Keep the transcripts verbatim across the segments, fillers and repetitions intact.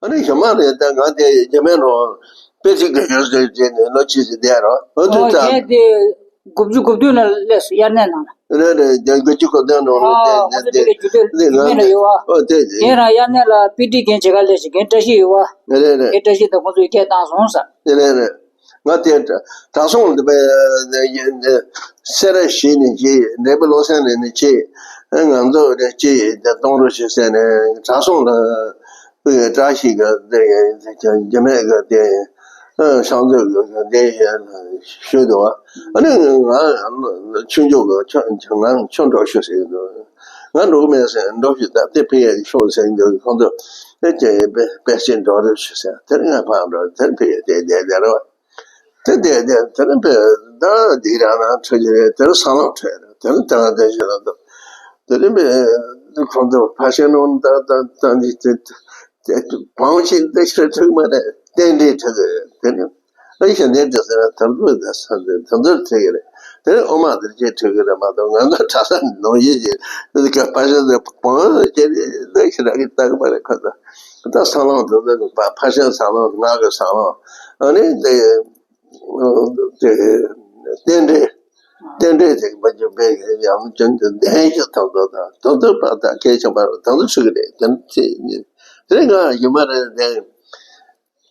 ཨ་ནི་ཞོ་མ་རེད། ད་ང་དེ་རྒྱ་མེད་རོ་པེ་ཅིག་གི་ཡོད་ཟེར་བྱས་ནས་ལོ་གཅིག་ཙམ་བསྡད་རོ། ཨོ་དེ་ཨོ་ད་ངས་དེ་དགུ་བཅུ་གོ་བདུན་ལ་སླེབས་སོང་དབྱར་གནས་ནང་ལ། རེད་རེད། རྒྱ་དགུ་བཅུ་གོ་བདུན་ནང་ལ་ཨོ་དེ་ཨོ་དེ་དེ་གི་རྒྱུ་དེ་དེ་རྒྱུ་མེད་ལ་ཡོད་བ། ཨོ་དེ་དེ་དེ་རང་དབྱར་གནས་ལ་པི་ཏི་རྒན་བྱེད་ག་སླེབས་ཤིག་རྒན་བཀྲ་ཤིས་ཡོད་བ། རེད་རེད། རྒན་བཀྲ་ཤིས་དང་ཁོང་ཚོས་སྐད་བཏང་སོང་ཟེར། རེད་རེད། ང་དེ་དྲང་སྲོང་འདི་པའི་སེ་ར་བྱེས་ནས་ཅི་འབྲས་སྤུངས་བློ་གསལ་ནས་ནི་ཅི་ང་ཚོ་རེ་ཅི་གཏོང་རོགས་ཞུ་ཟེར་ནས་དྲང་སྲོང་ལ་བཀྲ་ཤིས་གི་རྒྱ་མེད་གི་དེ་ཤང་ཚོད་གི་དེ་ཞུས་འདུག་ཨ་ནི་ང་ཆུང་ཆུང་གི་ང་ཆུང་འགྲོ་ཞུ་ཟེར་འདུག་ང་འགྲོ་གི་མེད་ཟེར། འགྲོ་ཞུ་ད་དེ་ཕི་ཡ་ཤོག་ཟེར་འདུག་ཁོང་ཚོ་དེ་ཅི་པེ་པེ་སེ་འགྲོ་རོགས་ཞུ་ཟེར། དེར་ང་ཕར་འགྲོ། དེར་ཕི་ཡ་དེ་དེ་དེ་རོ། དེ་དེ་དེ་དེ་རིང་པས་ད་འདི་རང་རང་འཕྲོད་ཀྱི་རེད། དེ་རིང་སང་ལམ་འཕྲོད་རེད། དེ་རིང་དེ་རང་དེ་བཞིན་རང་འདུག་དེ་རིང་པས་ཁོང་ཚོ་ཕ་ཤན་ནང་ད་ད་ད་འདི་དེ་དེ་བང་ཆེན་དེ་ཤོད་ཐུབ་མ་རེད། རྟེན་འབྲེལ་ཐུབ་ཀྱི་རེད། དེ་རིང་ཨ་ཡི་ཤ་ནེར་དེ་ཟེར་ན་དར་ཚུར་དེ་ས་དེ་དར་ཚུར་ཐུབ་ཀྱི་རེད། དེ་རིང་ཨོ་མ་དེར་ཅེས་ཐུབ་ཀྱི་རེད་མ་གཏོགས་ང་ཚོ་གྲྭ་ས་ནང་ཡིན་གྱི་དེ་ག་ཕ་ཤན་དེ་བང་ཅེས་དེ་ཤི་ར་གི་ལྟ་གི་མ་རེད་ཁོ་ཚོ། ད་སང་ལམ་དེ་ཚོ་ཕ་ཕ་ཤན་སང་ལམ་ང་གི་སང་ལམ་ཨ་ནི་དེ་དེ་རྟེན་འབྲེལ་རྟེན་འབྲེལ་དེ་མ་བྱུང་བས་ཡང་ཅན་དུ་ལྡན་ཞིག་ཐོབ་ཐོབ་དང་དོན་དུ་པ་དང་སྐད་ཆ་པར་དོན་དུ་ཚུགས་རེད། དེ་དེ་ང་ཡུ་མ་རེད། དེ་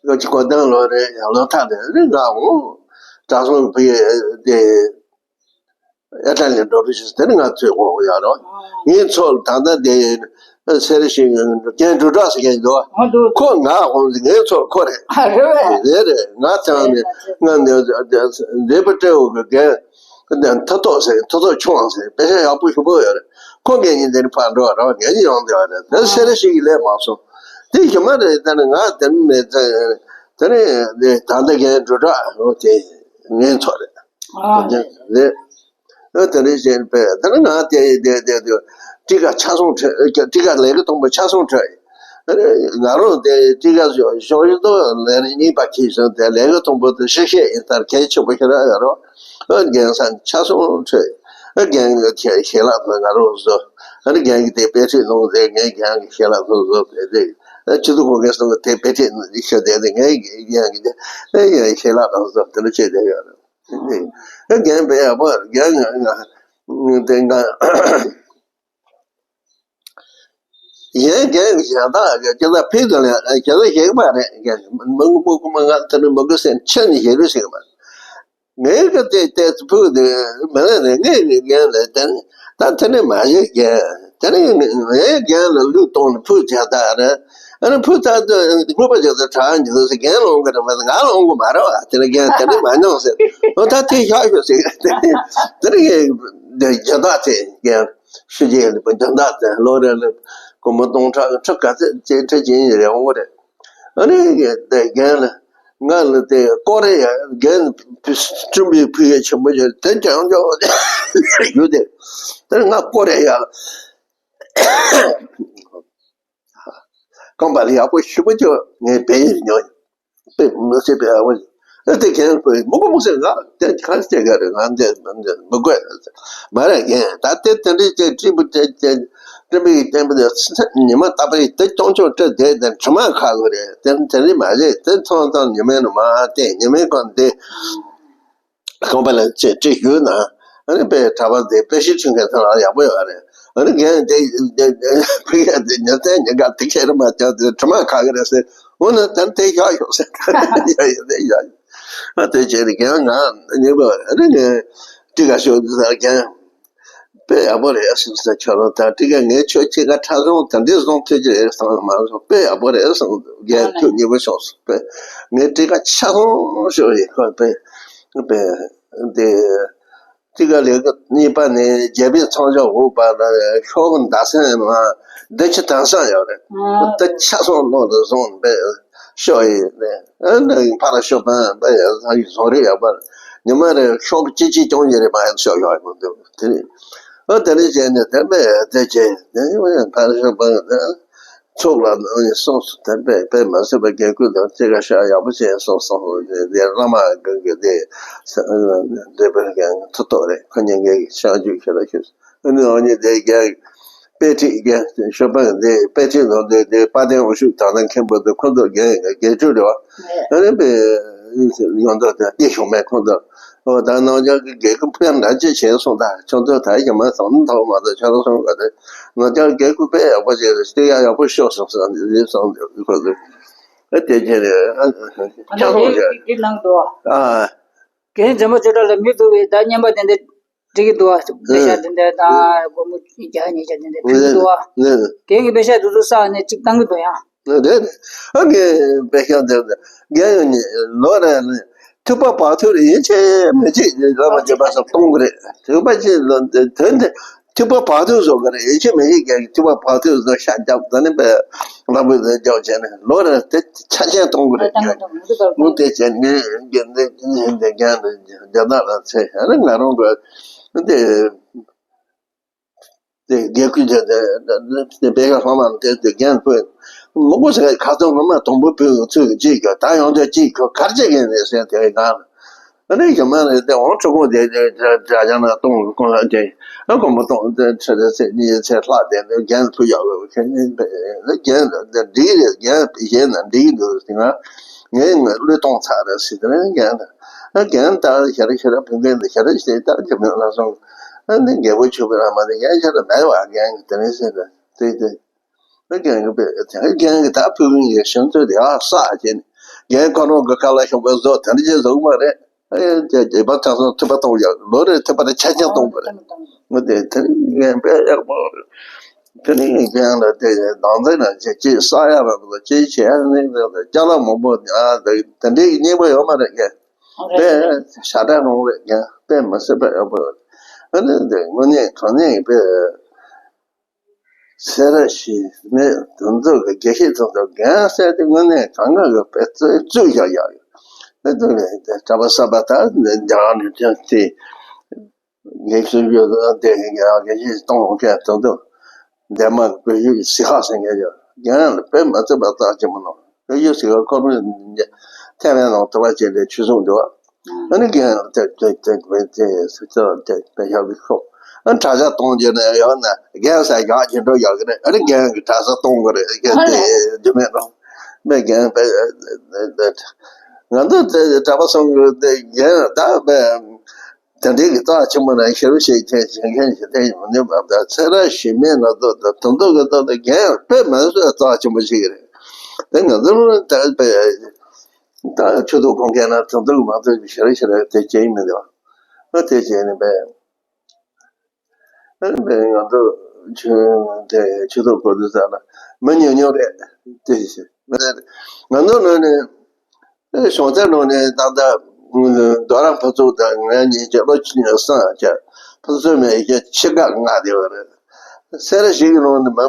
ལོ་གཅིག་གོ་ལྡང་ལོ་རེད། ཡང་ལོ་ཐག་རེད། རེད་ང་འོང་དྲང་སྲོང་བུ་ཡི་དེ། ཨེ་ཏྲ་ལི་འགྲོ་བུ་ཞིག་དེ་ནི་ང་ཚོའི་འོག་ཡོད་རོགས། ངའི་ཚོ་ད་ལྟ་དེ་སེ་ར་ཤིང་རྒན་འབྲུ་གྲགས་ཟེར་མཁན་འདུག་ཨ་འདུག་ཁོ་ང་འོང་ངའི་ཚོ་ཁོ་རེད། ཨ་རེད་བས། རེད་རེད། ང་ཚང་ནས་ང་ནས་འདས་པ་སྤྲེའུ་གི་རྒན་མཐའ་ཐོག་ཟེར་མཐའ་ཐོག་ཆུང་བ་ཟེར་དཔེ་ཆ་ཡག་པོ་ཞིག་པོ་ཡོད་རེད། ཁོ་ངེད་གཉིས་འདི་ནས་ཕར་འགྲོ་བ་རོགས། ངེད་གཉིས་ཡོང་བསྡད་པ་རེད། དེ་སེ་ར་ཤིང་གི་ལས་མང་སོང་། དེ་ཞུ་མ་རེད། དེ་ནི་ང་དེ་ནི་མེད་ཚེ་དེ་ནི་ད་ལྟ་རྒན་འབྲུ་གྲགས་འོ་དེ་ངའི་ཚོ་རེད། ཨ། རེད། ཨ་དེ་རིང་བཞིན་པས་དེ་ནི་ང་དེ་དེ་དེ་དེ་ཊི་ཀ་ཆ་ཚང་འཕྲོད། ཊི་ཀ་ལས་ཀ་དང་པོ་ཆ་ཚང་འཕྲོད། ཨ་ནི་ང་རང་དེ་ཊི་ཀ་ཞོགས་ཞོགས་ཞིག་ཏུ་ལས་རིམ་གཉིས་པ་འཁྱེར་སོང་། དེ་ལས་ཀ་དང་པོ་དེ་ཤི་ཤེས་ཡིན་ལྟར་གལ་ཆེན་པོ་ཞིག་རག་ཡོད་རོགས། ཨ་རྒན་ས་ཆ་ཚང་འཕྲོད། ཨ་རྒན་གྱི་ཁྱེད་ཞལ་ལག་དང་ང་རང་བཟོ། ཨ་ནི་རྒན་གྱི་དེ་དཔེ་ཁྲིད་གནང་དེ་ངས་རྒན་གྱི་ཞལ་ལག་དང་བཟོ་བས་དེ། ཨ་ཆུ་ཚོད་གོང་གེ་སོང་གི་དེ་དཔེ་ཁྲིད་གནང་ཞོ་དེ་དེ་ངས་རྒན་གྱི་དེ་ཨ་ཡ་ཞལ་ལག་དང་བཟོ་དེ་འདྲ་བྱས་བསྡད་ཡོད་རེད། ཨ་རྒན་དཔེ་ཡག་པོ་རྒན་ང་ང་དེ་ང་ཡན་རྒན་གྱི་ཞལ་ལག་གི་ཁྱེད་ཚོ་ཕིག་ཏུ་ལས་ཁྱེད་ཚོ་ཞིག་མ་རེད། རྒན་མི་མི་མི་མི་ང་དེ་ནི་མི་དགོས་སེམས་ཆེ་ནི་ཞིག་རེད་ཞིག་མ་རེད། ངའི་གི་དེ་དེ་ཕུག་དེ་མི་ལ་ནས་ངའི་གི་རྒན་ལ་དེ་ནི་ད་དེ་ནི་མ་ཡེ་རྒན་དེ་ནི་ངའི་རྒན་ལ་ལུག་གཏོང་ནས་ཕུག་བྱ་ད་རེད། ཨ་ནི་ཕུག་ད་དུ་ཕུག་པ་ཅིག་ཏུ་གྲགས་འཇུག་ཟེར། རྒན་ལོང་གི་རེད་མ་ཟེར། ང་ལོང་གི་མ་རེད་བ། དེ་ནི་རྒན་དེ་ནི་མ་མྱོང་ཟེར། ཨོ་ད་དེ་ཤག་ཤོག་ཟེར། དེ་ནི་དེ་རྒྱ་ད་དེ་རྒན་ཤུ་རྗེས་ལ་རྒྱ་ད་དེ་ལོ་རེ་ལ་སྒོར་མོ་སྟོང་ཕྲག་ཁྲི་ག་ཚད་ཅེས་ཁྲི་ཅན་རེ་འོང་གི་རེད། ཨ་ནི་དེ་རྒན་ལ། ང་ལ་དེ་ཀོ་རེ་ཡ་རྒན་སྤྲིན་པའི་ཕུ་ཡ་ཆེན་པོ་ཞིག་དེ་ཀྱང་ཀྱང་ཡོད་དེ། དེ་ང་ཀོ་རེ་ཡ་རྐང་པ་ལ་ཡག་པོ་ཞིབ་པོ་ཅིག་ངས་བལ་ཡུལ་ཉོས། དཔེ་མི་སྲིད་པའི་ཨ་བ། ཨ་དེ་རྒན་དཔེ་མི་གོ་མི་སྲིད། ང་དེ་ག་རེ་བྱེད་ག་རེད། ང་འདི་མི་དགོས་མ་རེད། རྒན་ད་དེ་དེ་འདྲའི་ཅིག་སྤྲིན་པ་ཅིག་ཅིག་སྤྲིན་པའི་བསྟན་པ་དེ་ཉི་མ་རྟག་པར་དེ་སྐྱོང་སྐྱོང་སྤྲད་བསྡད་དེ་དྲི་མ་ཁ་གི་རེད། དེ་དེ་འདྲའི་མ་རེད། དེ་ཚང་ཚང་ཉི་མའི་ནང་མ་བལྟས། ཉི་མའི་སྐོར་འདི་ཁང་པ་ལ་ཅེས་བྲིས་ཞུས་ན། ཨ་ནི་དཔེ་གྲྭ་པ་འདི་དཔེ་ཤེས་ཆུང་མཁན་ཚོ་ལ་ཡག་པོ་ཡོད་རེད། ཨ་ནི་རྒན་དེ་དེ་ཕི་ཡ་དེ་ཉི་ཚན་ཉི་ག་དེ་ཁྱེད་རང་མ་ཅག་དེ་དྲི་མ་ཁ་གི་རེད་ཟེར། འོ་ན་ད་དེ་ཡག་ཡོད་ཟེར། ཡག་ཡོད་དེ་ཡག་ཡོད། ཨ་དེ་བྱས་ནས་རྒན་ང་ཉིན་པ་ཨ་ནི་ངས་ཊི་ཀ་ཤོག་འདི་ཟེར། རྒན་དཔེ་ཡག་པོ་རེད་ཟེར། ཁྱོད་རང་ད་ཊི་ཀ་ངས་ཁྱོད་ཁྱེད་ཀ་ཁྲ་སོང་ད་འདི་བཟུང་ཐུབ་ཀྱི་རེད་བསམ་མ་སོང་། དཔེ་ཡག་པོ་རེད་བསམ། རྒན་ཐུགས་མཉེས་པོ་བྱུང་སོང་། དཔེ་ངས་ཊི་ཀ་ཆ་ཚང་ཤོག་ཡིན་ཁོ་དཔེ་དཔེ་དེ། ཊི་ཀ་ལས་ཀ་གཉིས་པ་ནས་རྒྱལ་པོའི་མཚམས་སྦྱོར་འོག་པ་ལ་ཤོག་གུ་མདའ་སེན་མ་བདུན་ཅུ་དོན་གསུམ་ཡོད་རེད། ཨ་དེ་ཆ་ཚང་སློབ་ཏུ་བཟུང་པས་ཤོག་ཡིན་ནས། ཨ་ནི་ཕར་ཤོག་པ་པ་ཡ་ས་ཡི་བཟོ་རེ་ཡོད་པར་ཉི་མ་རེ་ཤོག་གུ་གཅིག་གཅིག་རྐྱང་གཉིས་རེ་མ་ཡང་ཤོག་ཡོད་མི་འདུག་དེ་ནས་ཨ་དེ་ནས་བྱས་ནས་དེ་པས་དེ་བྱས་ནས་ཕར་ཤོག་པ་ཚོགས་ལ་གསུངས་སོ། དེ་པས་དཔེ་མ་སྲིད་པ་རྒན་ཁུལ་དང་གཅིག་ཁ་ཤག་ཡག་པོ་བྱས་སོང་སོང་། དེ་བླ་མ་གང་གི་དེ་འདྲེ་པར་གང་ཐུ་ཐོག་རེད། ཁོ་གཉིས་ཀའི་ཤག་རྒྱུགས་ཤེས་ལ་ཤེས། ཨ་ནི་འོ་ནི་དེ་རྒྱ་ དཔེ་ཁྲིད་རྒན་ཞོགས་པ་འདི་དཔེ་ཁྲིད་ནང་འདི་འདི་དཔལ་ལྡན་དབང་ཕྱུག་དང་ཐང་མཁན་པོ་འདི་ཁོང་ཚོ་རྒན་རྒན་ཆོས་རེད་བ། ཨ་ནི་པའི་ཡོང་འདུག་དེ་སྐྱེ་ཤོག་མེད་ཁོང་ཚོ། ཨོ་ད་ནང་ཆ་གི་རྒན་ཁོ་ཕན་ར་ཅི་བྱས་སོང་། ད་ཁྱོད་ཚོ་ད་ཞི་མ་སོང་ཐོག་མ་ཚོ་ཆ་རོགས་སོང་ག་དེ་ནང་ཆ་རྒན་ཁོ་དཔེ་ཡག་པོ་བྱས་རེད། དེ་ཡག་ཡག་པོ་ཤོག་སོང་ཟེར་ནས་སོང་འདུག་ཁོ་ཚོ། ཨ་དེ་བྱས་རེད། ཨ་ཆ་རོགས་བྱས་རེད། འདི་ནང་དུ་ཨ། རྒན་འཛིན་མ་ཆོས་གྲགས་ལ་མི་ཐུག་པའི་ད་བརྙན་པ་དེ་འདྲ་འགྲིག་གི་འདུག་ཨ། དཔེ་ཤག་དེ་འདྲ་དང་སྒོར་མོ་བརྒྱ་ཉིས་བརྒྱ་དེ་འདྲ་འགྲིག་གི་འདུག་ཨ། རྒན་གྱི་དཔེ་ཤག་དེ་ཚོ་བསགས་ནས་གཅིག་བཏང་གི་འདུག་ཡང་། རེད། ཨ་ངས་དཔེ་ཤག་དེ་རྒན་ཡོད་ནི་ལོ་རེ་ནི་ཐུབ་པ་བག་ཐུག་རེ་ཡིན་ཆེ་མི་ཆེ་ལ་མ་བྱེད་པ་སོགས་གཏོང་གི་རེད། ཐུབ་པ་ཆེ་ལ་དོན་དེ། ཐུབ་པ་བག་ཐུག་བཟོ་གི་རེད། ཡིན་གཅིག་མིན་གཅིག་རྒན་གྱིས་ཐུབ་པ་བག་ཐུག་བཟོ་ཤག་རྒྱབ་ད་ནི་པའི་ལག་པའི་ཟེར་རྒྱབ་བྱས་ནས་ལོ་རེར་དེ་ཆ་ཆེན་གཏོང་གི་རེད། ཨ་ད་ང་ད་ང་ཚོ་ད་ངུ་དེ་བྱས་ནས་རྒན་འདི་རྒན་འདི་རྒྱ་ནག་ལ་ཚེ་ཨ་ནི་ང་རང་གི་དེ་དེ་རྒན་ཁུལ་དེ་དེ་དེ་བེ་ག་ཧ་མ་དེ་དེ་རྒན་ཕུད་མི་གོ་ཟེར་ཁ་ཚོན་ངོ་མ་དང་པོ་ཕུད་ཚུལ་གྱིས་གཅིག་གི་ད་ཡོང་དུས་གཅིག་གི་གར་བྱེད་མཁན་རེད་ཟེར་དེ་གང་། ཨ་ནི་ཡོད་མ་རེད་དེ། འོང་ཁྲི་ཁོང་དེ་དེ་དྲ་དྲ་རྒྱ་ནག་གཏོང་གོང་ལ་དེ་ཨ་ཁོ་མོ་གཏོང་དེ་ཁྲི་རེ་ཚེ་གཉིས་ཚེ་ལྷག་དེ་འདི་རྒན་ཕུ་ཡག་གི་ཁྱེད་རྒན་དེ་འགྲིག་རེད། རྒན་ཡིན་ན་འགྲིག་འདུག་ཟེར། ང་ངས་ང་བློས་གཏོང་ཚར་རེད་ཟེར་དེ་ནས་རྒན་དང་ཨ་རྒན་ད་ཞེ་རེ་ཞེ་རེ་ཕུ་མཁན་དེ་ཞེ་རེ་ཞེ་ད་ཅི་མིན་ལ་སོང་། ཨ་ནི་རྒན་པོ་ཆུ་བུ་ར་མ་དེ་རྒན་ཞེ་རེ་མེད་བ། རྒན་གི་དེ་ནས་ཟེར་དེ་དེ་དེ། རྒན་གྱི་དཔེ་རྒན་གྱི་ད་ཕུགས་ཡིན་གྱི་ཤིང་ཚོད་དེ་ཨ་བསགས་བྱས་ནས་རྒན་ཁོ་རང་གི་ཁ་ལ་ཤོག་པའི་བཟོ་དེ་འདྲ་ཅིག་བཟོ་གི་མ་རེད། ཨེ་དེ་དེ་པ་ཚང་སོང་ཐུབ་པ་གཏོང་ཡག་ལོ་རེར་ཐུབ་པ་དེ་ཆ་ཆེན་གཏོང་དགོས་རེད། ངོ་དེ་དེ་རིང་རྒན་དཔེ་ཡག་པོ་རེད། དེ་རིང་རྒན་ལ་དེ་སྡང་འཛིན་ན་ཅི་ཅི་བསགས་ཡག་ར་འདུག་ཅི་བྱས་ནས་ཅ་ལག་མང་པོ་ཨ་དེ་དེ་འདྲའི་སྙིང་པོ་ཡོད་མ་རེད། རྒན་དཔེ་ཞེ་དྲག་རུང་རེད། རྒན་དཔེ་མི་སྲིད་པ་ཡག་པོ་ཡོད་རེད། ཨ་ནི་དེ་དངོས་གནས་དྲང་གནས་ཀྱི་དཔེ། སེ་ར་བྱེས་སྨད་དེ་ཚོ་གི་དགེ་བཤེས་ཚོ་ཚོ་རྒན་ཟེར་དེ་དངོས་གནས་གང་ག་གི་དཔེ་བཙུགས་བཙུགས་བཞག་ཡག་ཡོད། དེ་ཚོ་གི་དེ་གྲྭ་པ་གསར་པ་དག་འདི་རྒྱ་གར་ནས་ཐོན་ཏེ་དགེ་བཤེས་ཡོད་དེ་རྒན་དགེ་བཤེས་གཏོང་མཁན་དེ་ཚོ་འདན་མ་གི་བོད་ཡིག་ཟི་ཧ་ཟེར་མཁན་ཡོད། རྒན་ལ་དཔེ་མ་བཙུགས་པ་རྩ་ཆེན་པོ་གནང་། བོད་ཡིག་ཟི་ཧ་ཁོ་རང་ཐེ་ཝན་ནང་དུ་བ་བྱས་ཏེ་ཆོས་སྲུང་འདུག་ཨ་ནི་རྒན་དེ་དེ་དེ་དེ་དེ་དེ་དེ་དཔེ་ཞབས་ཀྱི་ཤོག་ཨ་གྲྭ་ཆ་གཏོང་རྒྱུ་ནས་ཡང་ན་རྒན་ཟེར་ཡག་ཅིག་འགྲོ་ཡག་གི་རེད། ཨ་ནི་རྒན་གྱི་གྲྭ་ས་གཏོང་གི་རེད། རྒན་དེ་རྒྱུ་མེད་ནོ། མེད་རྒན་དཔེ་ང་ཚོ་དེ་གྲྭ་པ་སོང་གི་དེ་རྒན་ད་དཔེ་དེ་འདྲའི་གི་རྩ་ཆེན་པོ་ན་ཤེར་བ་ཤེས་ཁྱེད་བྱེད་མཁན་ཞིག་དེ་ཡིན་མི་འདུག་པ། ད་ཚེ་རབས་ཞེ་མེད་ན་ཚོ་ད་དུང་ཚོ་གི་ཚོ་ད་རྒན་དཔེ་མ་བཟོད་རྩ་ཆེན་པོ་ཞིག་རེད། དེ་ང་ཚོ་ད་དཔེ། ད་ཆོས་ཐོག་གོང་ཁེ་ན་ཐོན་ཐོན་མ་ཐོན་ཞེ་རེ་ཞེ་རེ་དེ་བྱས་ཡིན་མི་འདུག་ཨ་དེ་བྱས་ནས་པས། ཨ་ནི་པས་ང་ཚོ་ཆོས་དེ་ཆོས་ཐོག་གོ་དུས་ཙམ་ལ་མི་ཉུང་ཉུང་རེད། དེ་བྱས་ང་ཚོ་ནང་ནས་ཨེ་བྱང་ཚད་ནང་ནས་ད་ལྟ་རྡོ་ར་ཕུ་ཚུགས་དང་ང་གཉིས་ཀྱི་བློ་ཆེན་སངས་རྒྱས་ཕུན་ཚོགས་མའི་ཡི་གེ་ཆེ་ཁག་ལྔ་དེ་བ་རེད། སེ་ར་བཞི་གི་ནང་ནས་མ་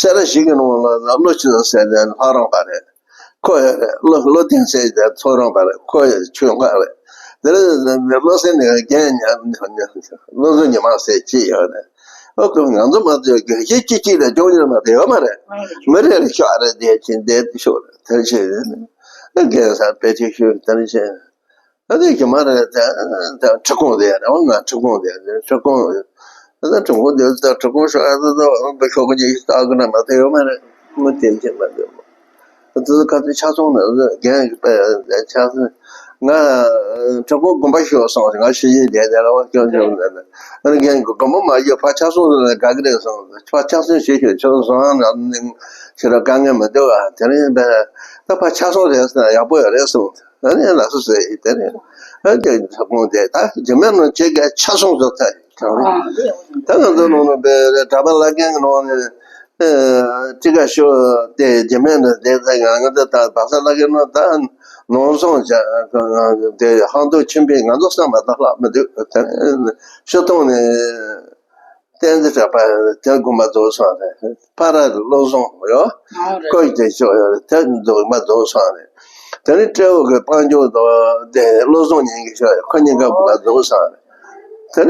སེ་ར་བཞི་གི་ནང་ལ་བློ་ཆེན་ཟེར་ནས་ལྷ་རམས་པ་རེད། ཁོ་ཡང་རེད། བློ་བློ་ལྡན་ཟེར་ཏེ་ཚོགས་རམས་པ་རེད། ཁོ་ཡང་ཆོས་འགོ་རེད། དེ་ལ་བློ་སེང་ནས་རྒན་ཉ་བློ་བཟང་ཉི་མ་ཟེར་ཅི་ཡོད་རེད། ཨོ་ཁོ་ང་ཚོ་མ་ཚོས་དགེ་བཤེས་གཅིག་གཅིག་ལ་སྐྱོང་ཉན་མ་དེ་ཡོད་མ་རེད། མི་རེ་རེ་ཤོག་རེ་བསྡད་ཅིང་བསྡད་དེ་ཤོག་རེད། དེ་བྱས་རེད། རྒན་ས་དཔེ་ཆ་ཤོད་དེ་བྱས། ཨ་ནི་གི་མ་རེད་དེ། དེ་ཁྲི་ཁོང་དེ་རེད་བ། ང་ཁྲི་ཁོང་དེ་རེད། ཁྲི་ཁོང་། ཨ་ནི་ཁྲི་ཁོང་དེ་ད་ཁྲི་ཁོང་ཤོག་ཨ་ད་ད་བ་ཤོག་གི་ཉིན་ཞིག་ལྟ་གི་ན་མ་དེ་ཡོད་མ་རེད། མི་དེ་བྱེད་མ་དེ་མ། ཨ་ད་ད་ག་ཚོད་ཆ་ཚང་ན་རྒན་གི་པ་ཆ་ཚང་། ང་ཁྲི་ཁོང་དགོན་པ་ཤོག་སོང་ང་ཤི་ཡིན་དེ་དེ་རེད་བ། སྐྱོན་བྱུང་ནས་ཨ་ནི་རྒན་གི་དགོན་པ་མ་ཡོད་ཕ་ཆ་ཚང་ན་དགའ་གི་རེད་སོང་། ཕ་ཆ་ཚང་ཞིག་ཤོད་ཆོག་སོང་ང་ནི་ཤི་ར་དཀའ་ངལ་མི་འདུག་ཨ་དེ་རིང་པས་ད་ཕ་ཆ་ཚང་རེད་ཟེར་ན་ཡག་པོ་ཡོད་རེད་སོང་། ཨ་ནི་ལགས་སོ་ཟེར་ཡི་དེ་ནས་ཨ་ཀྱང་ཁྲི་ཁོང་དེ་ད་རྒྱུ་མེད་ནང་ཅིག་ག་ཆ་སོང་ཟེར་ཐལ། ད་ང་ཚོ་ནང་ནས་པའི་གྲྭ་པ་བླ་རྒན་གྱི་ནང་ནས་ཁྲི་ཁ་ཤོ་དེ་རྒྱུ་མེད་ནང་དེ་ད་ང་ང་ཚོ་ད་བ་ས་བླ་རྒན་ནང་ད་ནང་སོང་བྱ་དེ་ཧང་ཏོ་ཆེན་པོས་ང་ཚོ་བསམ་པ་ད་ལྷག་མི་འདུག་ད་ཤོ་ཐོང་ནས། བསྟན་འཛིན་གྲགས་པ་དེ་དགོན་པ་རྫོགས་སོང་རེད། ཕ་ར་བློ་བཟང་ཡོད། ཨ་རེད། ཀོ་ཡི་དེ་ཤོག་ཡོད་རེད། དེ་དགོན་པ་རྫོགས་སོང་རེད། དེ་ནི་སྤྲེའུ་གི་དཔལ་འབྱོར་དང་དེ་བློ་བཟང་ཉིན་གྱི་ཤོག་ཡོད། ཁོ་གཉིས་ཀ་དགོན་པ་རྫོགས་སོང་རེད། དེ་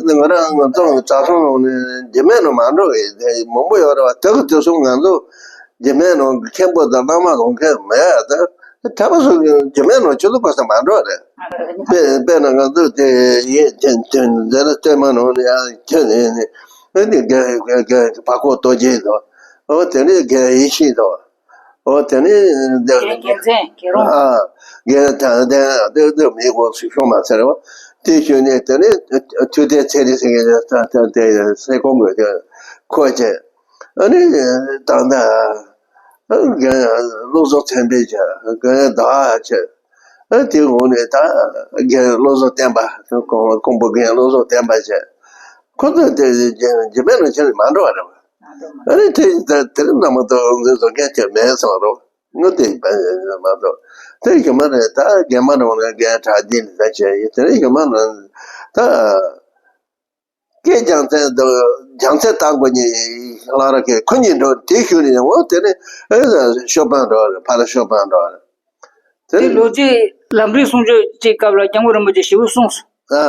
ནི་ང་རང་ང་ཚོ་གྲྭ་ཚང་ནང་ནས་རྒྱུ་མེད་ནང་མ་འགྲོ་བའི་དེ་མང་པོ་ཡོད་རེད་བ། དེ་གི་དུས་སུ་ང་ཚོ་རྒྱུ་མེད་ནང་གི་མཁན་པོ་དང་བླ་མ་ལོང་མཁན་མེད་ཡ་དེ། གྲྭ་པ་ཚོ་རྒྱུ་མེད་ནང་ཆུ་ཚོད་པ་ས་མ་འགྲོ་རེད། དཔེ་དཔེར་ན་ང་ཚོ་དེ་ཡེ་ཅན་ཅན་འཛེ་ན་ལྟད་མོ་ནང་ནས་ཡང་ཁྱོད་ནས་ནས་ དེ་ནི་རྒན་རྒན་རྒན་བར་སྐོར་རྡོ་རྗེ་དང་། འོ་དེ་ནི་རྒན་ཡེ་ཤེས་དང་། འོ་དེ་ནི་འདི་རྒན་རྒྱལ་མཚན་རྒྱལ་རོང་། ཨ་རྒན་དང་ལྡན་འདི་འདི་མི་གོ་ཤོ་མ་ཚར་བ། དེ་ཞུ་ནས་དེ་ནི་ཐུབ་བསྟན་ཚེ་རིང་ཟེར་མཁན་དེ་སེ་ཀོང་གི་ཁོ་བྱས། ཨ་ནི་ད་ལྟ་རྒན་བློ་བཟང་ཚེ་འཕེལ་བྱས། རྒན་ཟླ་བ་བྱས། ཨ་དེའི་འོག་ནས་ད་རྒན་བློ་བཟང་བསྟན་པ། ཀོང་ཀོང་པོ་རྒན་བློ་བཟང་བསྟན་པ་བྱས། ཁོ་ཚོ་དེ་རྒྱ་རྒྱ་མི་རང་ཁྱེར་མ་འགྲོ་བ་རེད་བ། ཨ་ནི་དེ་དེ་དེ་རིང་ནང་མ་གཏོགས་ང་ཚོ་བཟོ་མཁན་དེ་མེད་སོང་རོགས། ངོ་དེ་མ་གཏོགས་དེ་རྒྱ་མ་རེད། ད་རྒན་མ་རང་ལ་རྒན་གྲགས་འདི་ནི་ད་བྱས་ཡིན། དེ་རིང་རྒྱ་མ་རང་ད། སྐད་རྒྱལ་མཚན་དང་རྒྱལ་མཚན་བཏང་དགོས་ཉིན་ལ་ར་གི་ཁོ་གཉིས་འགྲོ་དེ་ཞུ་ནས་འོ་དེ་ནི་ཨེ་ཤོ་པན་འགྲོ་རེད། ཕ་ར་ཤོ་པན་འགྲོ་རེད། དེ་དེ་ནི་ལོ་རྒྱུས་ལམ་རིམ་གསུང་ཆོས་ཀྱི་སྐབས་ལ་སྐྱབས་མགོན་རིན་པོ་ཆེ་ཞེ་པོ་གསུངས་སོང་། ཨ་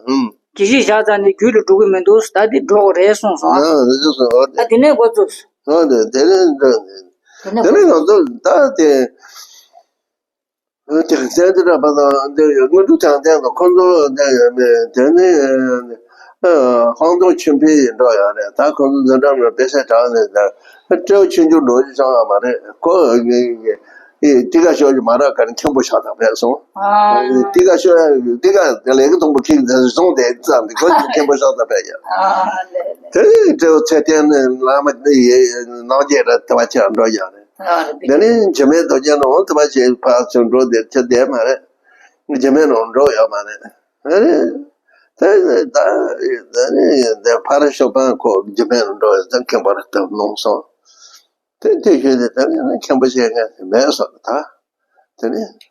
ཨུམ། དགེ་བཤེས་བཞག་ཙང་ནི་རྒྱུད་ལ་འགྲོ་གི་མི་འདུག་ད་དེ་འགྲོ་དགོས་རེད་གསུངས་སོང་། ཨ་དེ་ཚོ་སོང་འོ་དེ། ད་དེ་ནས་འགོ་བཙུགས་སོང་། འོ་དེ་དེ་ནས་འགྲོ་དེ་ནས་དེ་ནས་འགོ་ང་ཚོ་ད་དེ། དེང་སང་འདི་འདྲ་པ་དང་འདི་དངོས་གྲུབ་དྲང་བདེན་ལ་ཁོང་ཚོ་འདི་ཡོད་མེད་དེ་ནི་ཧང་ཏོང་ཆོས་འཕེལ་ཡིན་འགྲོ་ཡོད་རེད། ད་ཁོང་ཚོ་འཛིན་གྲྭ་ནང་དཔེ་ཆ་དྲངས་ནས་ད་སྤྲེའུ་ཆུང་ཆུང་འགྲོ་རྒྱུ་བྱུང་ཡོད་མ་རེད། ཁོ་ཨེ་ཏི་ཀ་ཤོར་རྒྱུ་མ་རག་ག་ནས་མཁན་པོ་ཤག་དང་ཕེབས་སོང་། ཨ། ཏི་ཀ་ཤོར་ཏི་ཀ་དེ་ལས་ཀ་དང་པོ་ཁྱེད་ཀྱིས་བཟུང་དེ་ཙམ་དེ་ཁོ་མཁན་པོ་ཤག་དང་ཕེབས་ཡོད། ཨ་ལེ་ལེ། དེ་ནི་སྤྲེའུ་ཚེ་བརྟན་ནི་བླ་མ་ནི་ཡེ་ནང་རྒྱལ་ར་དེ་བ་ཆེ་འགྲོ་ཡོད་རེད། ཨ་རེད། འདི་ནི་འཇིགས་མེད་རྡོ་རྗེ་ནང་དུ་བ་ཞིག་ཕར་ཚུར་འགྲོ་བསྡད་ཆ་བསྡད་མ་རེད། འཇིགས་མེད་ནང་འགྲོ་ཡོད་མ་རེད། ཨ་རེད། ད་ད་ད་ནི་འདི་ཕ་ར་ཤོ་པན་ཁོ་འཇིགས་མེད་ནང་འགྲོ་ཡོད་ཙང་མཁན་པོ་རེད་ད་གནང་སོང་། དེ་དེ་ཞུས་ཏེ་ད་ནི་མཁན་པོ་བྱེད་མཁན་དེ་མེད་སོང་ད། དེ་ནི་